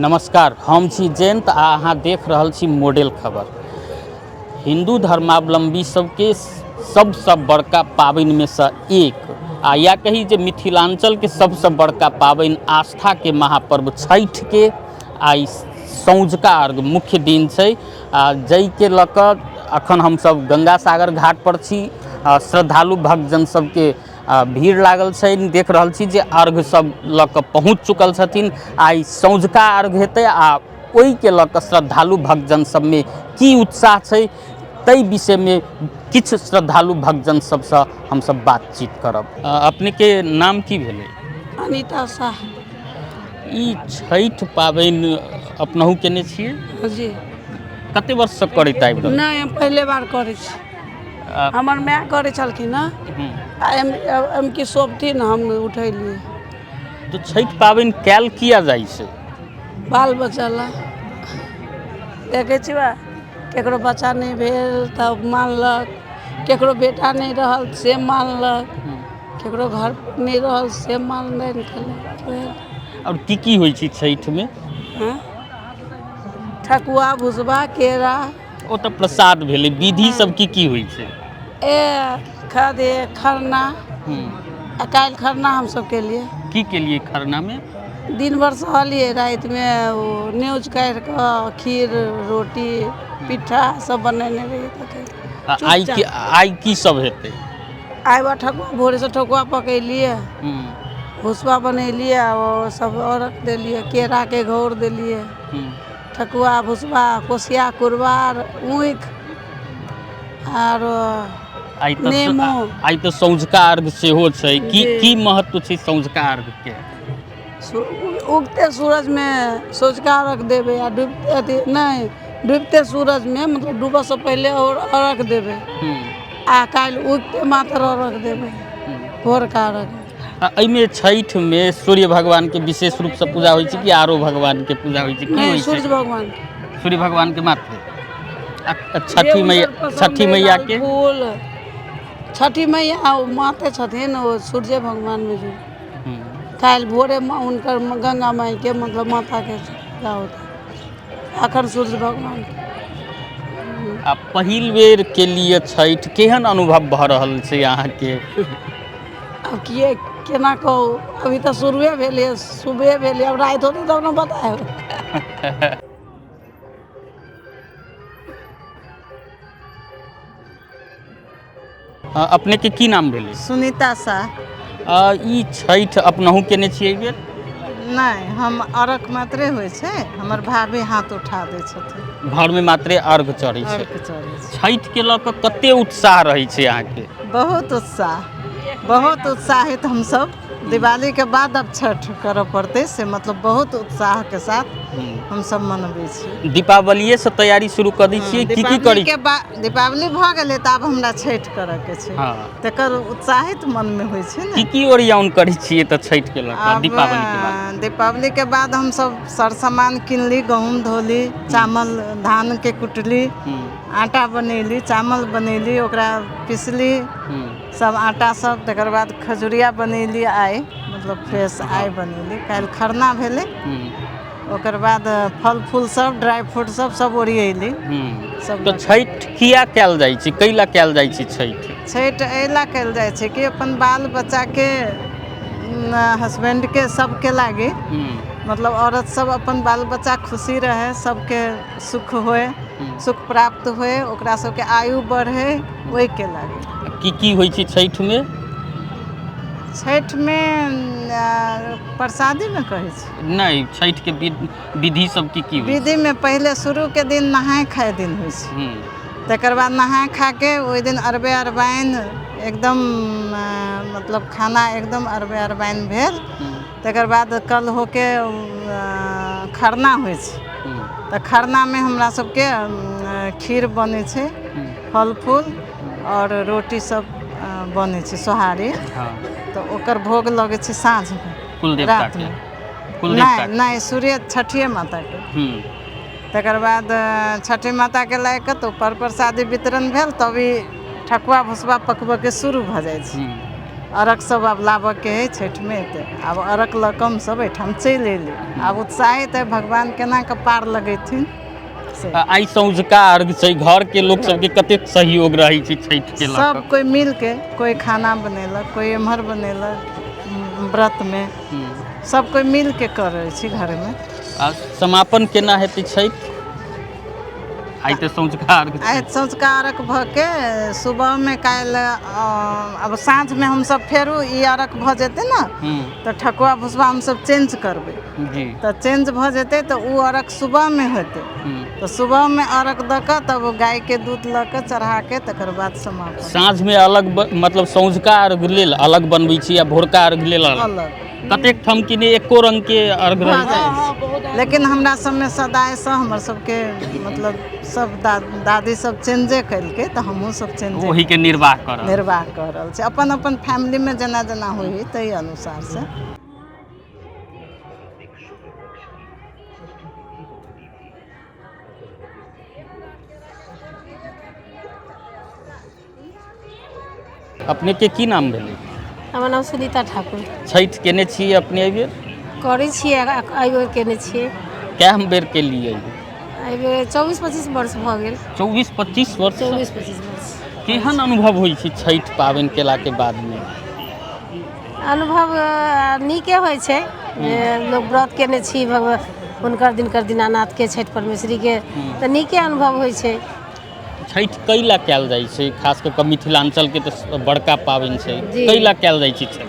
नमस्कार, हम छी जयंत आ अहाँ देख रहल छी मॉडल खबर। हिन्दू धर्मावलम्बी सबके सबसँ बड़का पाबनिमे सँ एक आ या कही जे मिथिलाञ्चलके सबसँ बड़का पाबनि आस्थाके महापर्व छठिके आइ सौंझका अर्घ मुख्य दिन छै आ जाहिके लऽ कऽ अखन हमसब गंगा सागर घाट पर छी। श्रद्धालु भक्तजन सबके भीड़ लागल छै। देख रहल छी जे अर्घ सब लऽ कऽ पहुँच चुकल छथिन। आइ सौंझका अर्घ हेतै आ ओहिके लऽ कऽ श्रद्धालु भक्तजन सबमे की उत्साह छै ताहि विषयमे किछु श्रद्धालु भक्तजन सबसँ हमसब बातचीत करब। अपनेके नाम की भेलै? अनिता साह। ई छठि पाबनि अपनहु केने छियै? जी। कते वर्षसँ करैत आबि रहल? नहि, हम पहिले बार करै छी। हमर माय करै छलखिन हँ। आ एम की सोपथिन, हम उठेलियै। तऽ छठि पाबनि कयल किया जाइ छै? बाल बच्चा ला। देखै छी बा, ककरो बच्चा नहि भेल तऽ मानलक, ककरो बेटा नहि रहल से मानलक, ककरो घर नहि रहल से मानलनि केलक। आओर की की होइ छै छठिमे? हँ, ठकुआ, भुसबा, केरा। ओ तऽ प्रसाद भेलै, विधि सब की की होइ छै? ए खदे खरना। आ काल्हि खरना हमसब केलियै। की केलियै खरनामे? दिन भर सहलियै, रातिमे ओ न्यूज काटि कऽ खीर, रोटी, पिट्ठा सब बनेने रहियै तऽ। आ आइ की सब हेतै? आइ बा ठकुआ, भोरेसँ ठकुआ पकेलियै, भुसबा बनेलियै आ ओ सब अर्घ देलियै, केराके घौर देलियै। ठकुआ, भुसबा, कोसिया, कुरबार, ऊख आरो आइ तऽ नेमो। आइ तऽ सौंझका अर्घ सेहो छै। की जी। की महत्व छै सौंझका अर्घके? उगते सूरजमे सौंझका अर्घ देबै आ डूबते अथी नहि, डूबिते सूरजमे, मतलब डूबऽसँ पहिले आओर अर्घ देबै आ काल्हि उगिते मात्र अर्घ देबै, भोरका अर्घ। आ एहिमे छठिमे सूर्य भगवानके विशेष रूपसँ पूजा होइ छै कि आरो भगवानके पूजा होइ छै की? नहि। होइ छै सूर्य भगवान। सूर्य भगवानके मात्र। आ छठि मैया, छठि मैयाके? फूल, छठि मैया ओ माते छथिन, ओ सूर्ये भगवानमे जुड़। काल्हि भोरे हुनकर गंगा माइके, मतलब माताके पूजा होतै, अखन सूर्य भगवानके। आ पहिल बेर के लिए छठि केहन अनुभव भऽ रहल छै अहाँके? आब किए केना कहू, अभी तऽ शुरुए भेलै, सुबहे भेलै, आब राति होतै तब ने बतायब। अपनेके की नाम भेलै? सुनीता साह। ई छठि अपनहु केने छियै एहि बेर? नहि, हम अर्घ मात्रे होइ छै, हमर भाभी हाथ उठा दै छथिन। घरमे मात्रे अर्घ चढ़ै छै? अर्घ चढ़ै छै। छठिके लऽ कऽ कते उत्साह रहै छै अहाँके? बहुत उत्साह, बहुत उत्साहित हमसब। दिवालीके बाद अब छठ करऽ पड़तै, से मतलब बहुत उत्साहके साथ हमसब मनबै छी। दीपावलिएसँ तैयारी शुरू कऽ दै छियै? की की करै? दीपावलीके बाद, दीपावली भऽ गेलै तऽ आब हमरा छठि करऽके छै। तकर उत्साहित मनमे होइ छै ने। की की ओरियाउन करै छियै तऽ छठिके लऽ कऽ? आब दीपावलीके बाद? दीपावलीके बाद हमसब सर सामान किनली, गहूँम धोली, चावल धानके कुटली, आटा बनैली, चावल बनैली, ओकरा पिसली सब आटा सब, तकर बाद खजुरिया बनैली। आइ मतलब फ्रेश आइ बनैली। काल्हि खरना भेलै। ओकर बाद फल फूल सब, ड्राई फ्रूट सब, सब ओरियैली सब। तऽ छठि किया कयल जाइ छै? कैला कयल जाइ छै छठि? छठि एहि लए कयल जाइ छै कि अपन बाल बच्चाके, हसबैंडके, सबके लागी, मतलब औरत सब अपन बाल बच्चा खुशी रहै, सबके सुख होय, सुख प्राप्त होय, ओकरा सबके आयु बढ़े, ओहिके लागी। की की होइ छै छठिमे? छठिमे प्रसादीमे कहै छै। नहि, छठिके विधि सब की की होइ छै? विधिमे पहिले शुरूके दिन नहाय खाय दिन होइ छै। तकर बाद नहाय खाके ओहि दिन अरबे अरबाइन एकदम, मतलब खाना एकदम अरबे अरबाइन भेल। तकर बाद कल होके खरना होइ छै। तऽ खरनामे हमरा सबके खीर बनै छै, फल फूल आओर रोटी सब बनै छै, सोहारी। तऽ ओकर भोग लगै छै साँझमे। कुल देवताके? रातिमे। कुल देवता? नहि नहि, सूर्य, छठिए माताके। तकर बाद छठि माताके लागि कऽ तऽ पर प्रसादी वितरण भेल, तब ई ठकुआ भुसबा पकबऽके शुरू भऽ जाइ छै। अर्घ सब आब लाबऽके हइ छठिमे तऽ आब अर्घ लऽ कऽ हमसब एहिठाम चलि अयली। आब उत्साहित है भगवान केना कऽ पार लगेथिन से। आइ सौंझका अर्घ छै, घरके लोक सबके कतेक सहयोग रहै छै छठिके लऽ सब कोइ मिलके, कोइ खाना बनेलक, कोइ एम्हर बनेलक, व्रतमे सब कोइ मिलके करै छी घरमे। आ समापन केना हेतै छठि? आइ तऽ सौंझका अर्घ छै। आइ सौंझका अर्घ भऽ के सुबहमे काल्हि आब साँझमे हमसब फेरो ई अर्घ भऽ जेतै ने तऽ ठकुआ भुसबा हमसब चेंज करबै जी। तऽ चेंज भऽ जेतै तऽ ओ अर्घ सुबहमे हेतै, तऽ सुबहमे अर्घ दऽ कऽ तब गायके दूध लऽ कऽ चढ़ाके तकर बाद समापन। साँझमे अलग मतलब सौंझका अर्घ लेल अलग बनबै छी आ भोरका अर्घ लेल अलग? कतेक ठाम कि नहि एको रंग के अर्घ रहै छै, लेकिन हमरा सबमे सदायसँ हमर सबके मतलब सब दादी सब चेंजे केलकै तऽ हमहूँ सब चेंज ओहीके निर्वाह करब, निर्वाह कऽ रहल छी अपन अपन फैमिलीमे जेना जेना होइ ताहि अनुसार से। अपने के की नाम भेलै? हमर नाम सुनीता ठाकुर। छठि केने छियै अपने एहिबेर? करै छियै, एहिबेर केने छियै। कए बेर केलियै? एहिबेर 24-25 वर्ष भऽ गेल। 24-25 वर्ष? 24-25 वर्ष। केहन अनुभव होइ छै छठि पाबनि केलाके बादमे? अनुभव नीके होइ छै जे लोक व्रत केने छी भगवान हुनकर दिनकर दीनानाथके, छठि परमेश्वरीके, तऽ नीके अनुभव होइ छै। छठि कैला कयल जाइ छै? खास कऽ कऽ मिथिलाञ्चलके तऽ बड़का पाबनि छै, कैला कयल जाइ छै छठि?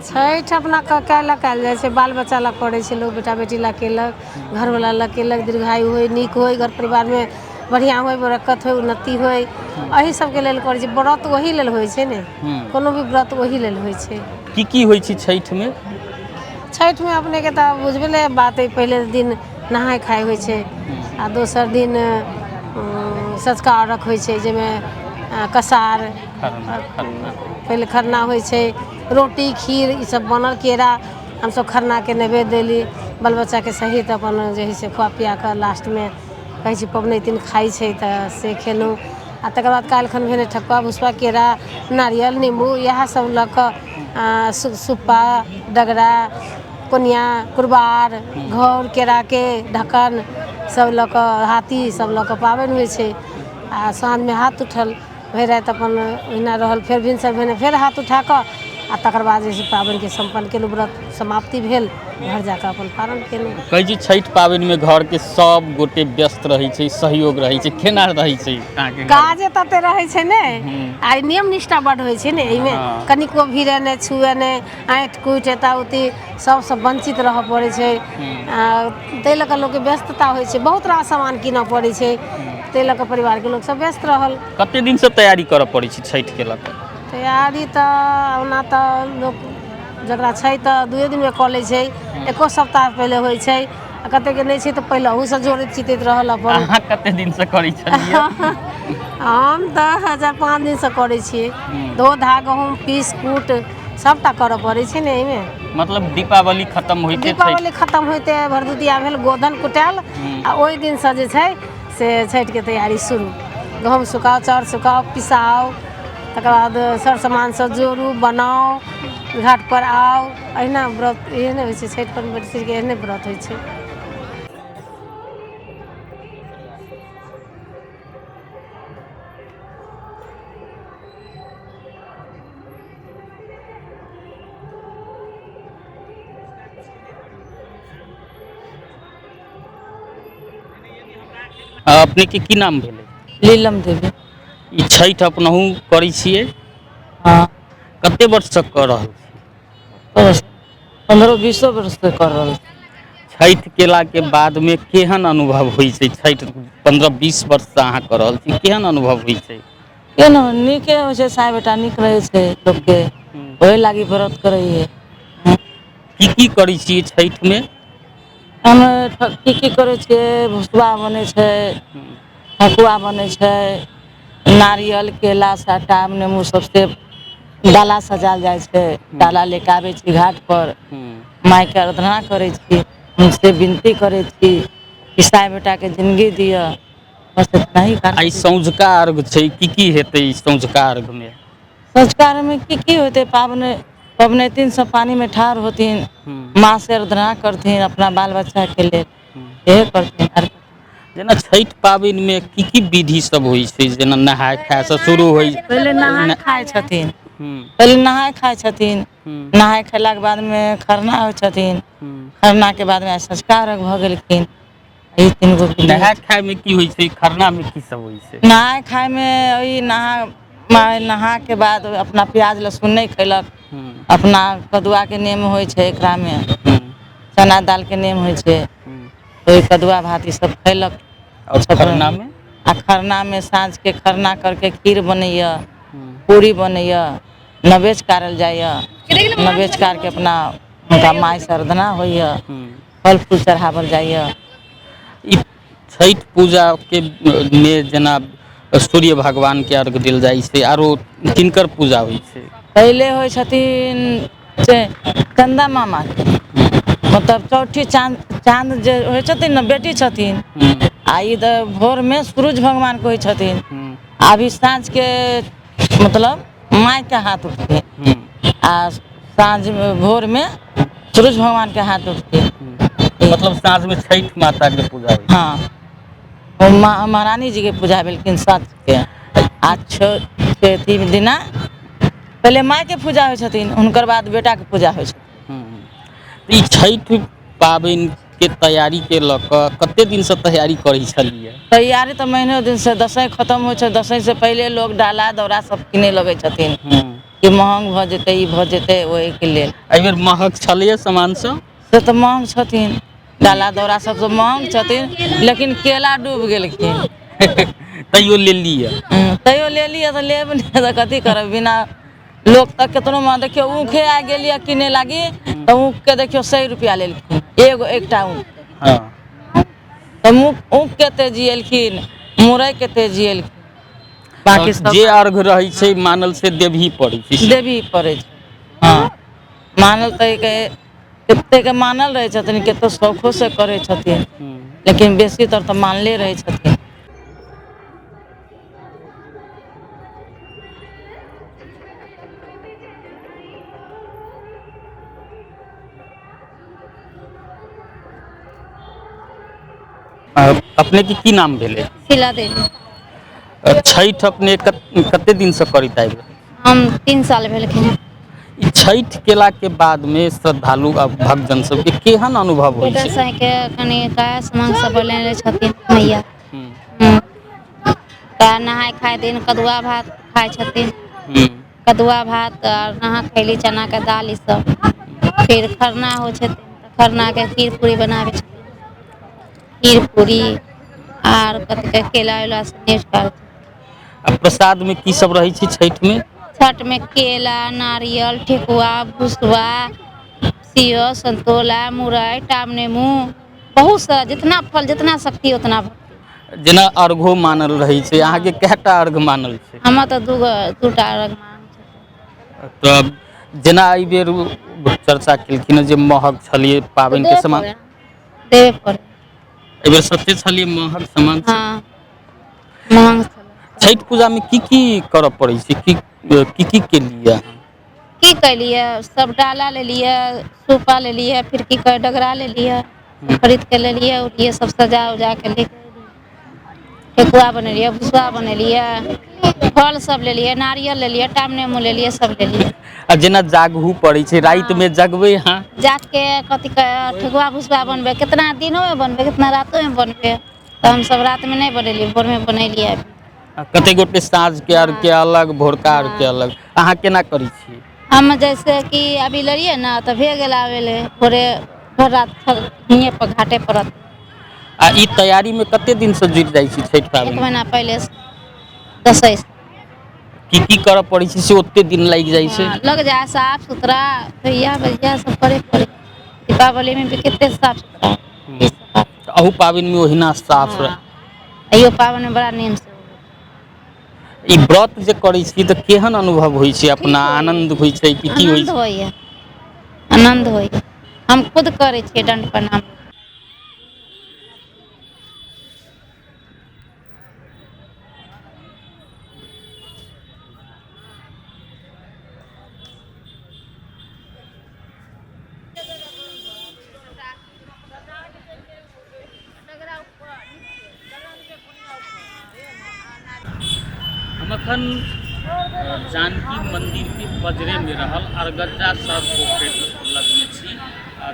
छठि अपना कैला कयल जाइ छै, बाल बच्चा लए करै छै लोक, बेटा बेटी लए केलक, घरवला लए केलक, दीर्घायु होइ, नीक होइ, घर परिवारमे बढ़िआँ होइ, बरक्कत होइ, उन्नति होइ, एहि सबके लेल करै छै व्रत। ओही लेल होइ छै ने, कोनो भी व्रत ओही लेल होइ छै। की की होइ छै छठिमे? छठिमे अपनेके तऽ बुझबे ने बात है, पहिले दिन नहाय खाय होइ छै आ दोसर दिन सँझुका अर्घ होइ छै, जाहिमे कसार पहिले खरना होइ छै, रोटी खीर ईसब बनल, केरा हमसब खरनाके नैवेद्य देली बाल बच्चाके सहित, अपन जे हइ से खुआ पिया कऽ लास्टमे कहै छै पबनैतिन खाइ छै तऽ से खेलहुँ। आ तकर बाद काल्हिखन भेलै ठकुआ भुसबा केरा नारियल नींबू इएह सब लऽ कऽ सुप्पा डगरा कोनिया कुरबार घौर केराके ढक्कन सब लऽ कऽ हाथी सब लऽ कऽ पाबनि होइ छै। आ साँझमे हाथ उठल, भरि राति अपन ओहिना रहल, फेर भिनसर भेने फेर हाथ उठा कऽ आ तकर बाद जे छै पाबनिके सम्पन्न केलहुँ, व्रत समाप्ति भेल, घर जाकऽ अपन पारण केलहुँ। कहै छी छठि पाबनिमे घरके सब गोटे व्यस्त रहै छै, सहयोग रहै छै, केना रहै छै अहाँके? काजे तते रहै छै ने, आ नियम निष्ठा बड्ड होइ छै ने एहिमे, कनिको भीड़े नहि, छुए नहि, ऐँठ कुटि एता उती सबसँ वञ्चित रहऽ पड़ै छै, ताहि लऽ कऽ लोकके व्यस्तता होइ छै, बहुत रास सामान कीनऽ पड़ै छै, ताहि लऽ कऽ परिवारके लोक सब व्यस्त रहल। कते दिनसँ तैयारी करऽ पड़ै छै छठिके लऽ कऽ? तैयारी तऽ ओना तऽ लोक जकरा छै तऽ 2 दिनमे कऽ लै छै, एको सप्ताह पहिले होइ छै, आ कतेकके नहि छै तऽ पहिलहुसँ जोड़ैत चितैत रहल अपन। अहाँ कते दिनसँ करै छलियै? हम तऽ 4-5 दिनसँ करै छियै, धो धा गहूँम पीस कूट सबटा करऽ पड़ै छै ने एहिमे। मतलब दीपावली खत्म होइते? दीपावली खत्म होइते भरदुतिया भेल, गोधन कुटायल, आ ओहि दिनसँ जे छै से छठिके तैयारी शुरू, गहूँम सुखाउ, चाउर सुखाउ, पिसाउ, तकर बाद सर सामान सब जोड़ू, बनाउ, घाट पर आउ, एहिना व्रत एहने होइ छै छठि परमेश्वरीके, एहने व्रत होइ छै। अपने के की नाम भेलै? नीलम देवी। ई छठि अपनहु करै छियै? हाँ। कते वर्षसँ कऽ रहल छी? 15-20 वर्षसँ कऽ रहल छी। छठि केलाके बादमे केहन अनुभव होइ छै? छठि 15-20 वर्षसँ अहाँ कऽ रहल छी, केहन अनुभव होइ छै? केहन नीके होइ छै, साय बेटा नीक रहै छै लोकके, ओहि लागी व्रत करैए। की की करै छियै छठिमे? हम की की करै छियै, भुसबा बनै छै, ठकुआ बनै छै, नारियल केला सटा नेमू सबसे डाला सजायल जाइ छै, डाला लेके आबै छी घाट पर, मायके आराधना करै छी, हुनसे विनती करै छी कि साय बेटाके जिंदगी दिअ, बस इतना ही। आइ सौंझका अर्घ छै, की की हेतै ई सौंझका अर्घमे? संस्कारमे की की होतै, पाबनि पबनैतिन सब पानिमे ठाढ़ होथिन, माँ से आराधना करथिन अपना बाल बच्चाके लेल, इहे करथिन। आर जेना छठि पाबनिमे की की विधि सब होइ छै? जेना नहाय खाय से शुरू होइ। पहिले नहाय खाय छथिन। पहिले नहाय खाय छथिन। नहाय खेलाके बादमे खरना होइ छथिन। खरनाके बादमे सँझुका अर्घ भऽ गेलखिन। ई तीन गो विधि। नहाय खायमे की होइ छै, खरनामे की सब होइ छै? नहाय खायमे ओहि नहा नहाके बाद अपना प्याज लहसुन नहि खयलक। अपना कदुआके नेम होइ छै एकरामे, चना दालके नेम होइ छै, ओहि कदुआ भात ई सब खयलक। आओर खरनामे? आ खरनामे साँझके खरना करके खीर बनैया, पूरी बनैया, नवेज काटल जाइया। नवेज काटके अपना हुनका माय से आराधना होइया, फल फूल चढ़ावल जाइया। ई छठि पूजाके मे जेना सूर्य भगवानके अर्घ देल जाइ छै, आरो किनकर पूजा होइ छै? पहिले होइ छथिन से चंदा मामाके, मतलब चौठी चाँद, चाँद जे होइ छथिन ने, बेटी छथिन। आ ई तऽ भोरमे सूरज भगवानके होइ छथिन। अभी साँझके मतलब मायके हाथ उठथिन, आ साँझमे भोरमे सूरज भगवानके हाथ उठथिन। मतलब साँझमे छठि माताके पूजा होइ? हाँ, महारानी जी के पूजा भेलखिन साँझके। आ अथी दिना पहिले मायके पूजा होइ छथिन, हुनकर बाद बेटाके पूजा होइ छथिन। ई छठि पाबनिके तैयारीके लऽ कऽ कते दिनसँ तैयारी करै छलियै? तैयारी तऽ महीनो दिनसँ। दसैँ खतम होइ छै, दसैँसँ पहिले लोग डाला दौरा सब किने लगै छथिन कि महग भऽ जेतै, ई भऽ जेतै, ओहिके लेल। एहिबेर महग छलैए सामान सब? से तऽ महग छथिन, डाला दौरा सब तऽ महग छथिन, लेकिन केला डूबि गेलखिन। तैयो लेलियै? तैयो लेलियै तऽ लेब नहि तऽ कथी करब? बिना लोक तऽ केतनो महग देखियौ, ऊखे आ गेलियै किने लागी तऽ ऊखके देखियौ 100 रुपैआ लेलखिन एगो एकटा ऊख। तऽ ऊखके तेजी एलखिन, मुरैके तेजी एलखिन, बाकी सब जे अर्घ रहै छै मानल से देबही पड़ै छै। देबही पड़ै छै। हँ, मानल तऽ कतेक मानल रहै छथिन, कतेक शौखो से करै छथिन, लेकिन बेसीतर तऽ मानले रहै छथिन। अपने के की नाम भेलै? शीला देवी। छठि अपने कते दिनसँ करैत आबि रहल? हम 3 साल भेलखिन। ई छठि केला के बाद में श्रद्धालु आ भक्तजन सबके केहन अनुभव होइ छै? के कनि काया सामान सब बनेने छथिन मैया। नहाय खाय दिन कदुआ भात खाय छथिन। कदुआ भात और नहा खैली चना के दाल ई सब। फिर खरना होइ छथिन तऽ खरना के खीर पूरी बनाबै छथिन। खीर पूरी आर कथी के केला उला से न्यूज। आ प्रसाद में की सब रहै छै छठि में? छठ में केला, नारियल, ठेकुआ, भुसवा, सेब, संतोला, मुरई, टाब नेमू, बहुत सारा जितना फल जितना शक्ति उतना। जेना अर्घो मानल रहै छै, अहाँके कएटा अर्घ मानल छै? हमर तऽ दूटा अर्घ मानल छै। तऽ जेना एहि बेर चर्चा केलखिन जे महग छलियै पाबनि के सामान, देबे पड़े। एहि बेर सस्ते छलियै महग सामान? हाँ, महग। छठि पूजा में की की करऽ पड़ै छै, की की की केलियै? की कैलियै, सब डाला लेलियै, सूपा लेलियै, फिर की कहे डगरा लेलियै, खरीद के लेलियै, उलियै सब सजा उजा के लेके ठेकुआ बनेलियै, भुसुआ बनेलियै, फल सब लेलियै, नारियल लेलियै, टाम नेमू लेलियै, सब लेलियै। आ जेना जागहू पड़ै छै, राति में जगबै अहाँ? जाके कथी कहे ठेकुआ भुसुआ बनबै, कितना दिनों में बनबै, कितना रातों में बनबै, तऽ हमसब रात में नहि बनेलियै, भोर में बनेलियै। कते गोटे साँझ के अर्घ के अलग, भोरका अर्घ के अलग, अहाँ केना करै छियै? हम जैसे कि अभी लेलियै ने तऽ भे गेल आबे भोरे भर रात हिये पर घाटे पर। आ ई तैयारी में कते दिन से जुटि जाइ छी छठि पाबनि? 1 महीना पहिले दसै। की की करऽ पड़ै छै से ओते दिन लागि जाइ छै? लग जाए साफ सुथरा भैया भैया सब करे पड़े। दीपावली में भी कते साफ सुथरा। अहू पाबनि में ओहिना साफ? अहियो पाबनि में बड़ा नियम से। ई व्रत जे करै छी तऽ केहन अनुभव होइ छै? अपना आनंद होइ छै कि की होइ छै? होइया, आनंद होइया। हम खुद करै छियै दंड प्रणाम। अखन जानकी मंदिर के बजरे में रहल अरगज्जा सर पोखरि लगमे छी।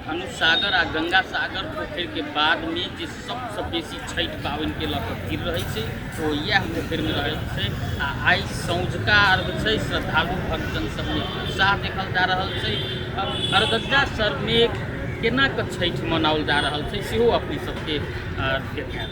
धनुष सागर आ गंगा सागर पोखरि के बाद में जे सबसँ बेसी छठि पाबनिके लऽ कऽ भीड़ रहै छै ओ इएह पोखरिमे रहै छै। आ आइ सौंझका अर्घ छै, श्रद्धालु भक्तजन सबमे उत्साह देखल जा रहल छै। अरगज्जा सरमे केना कऽ छठि मनाओल जा रहल छै सेहो अपने सबके देखायब।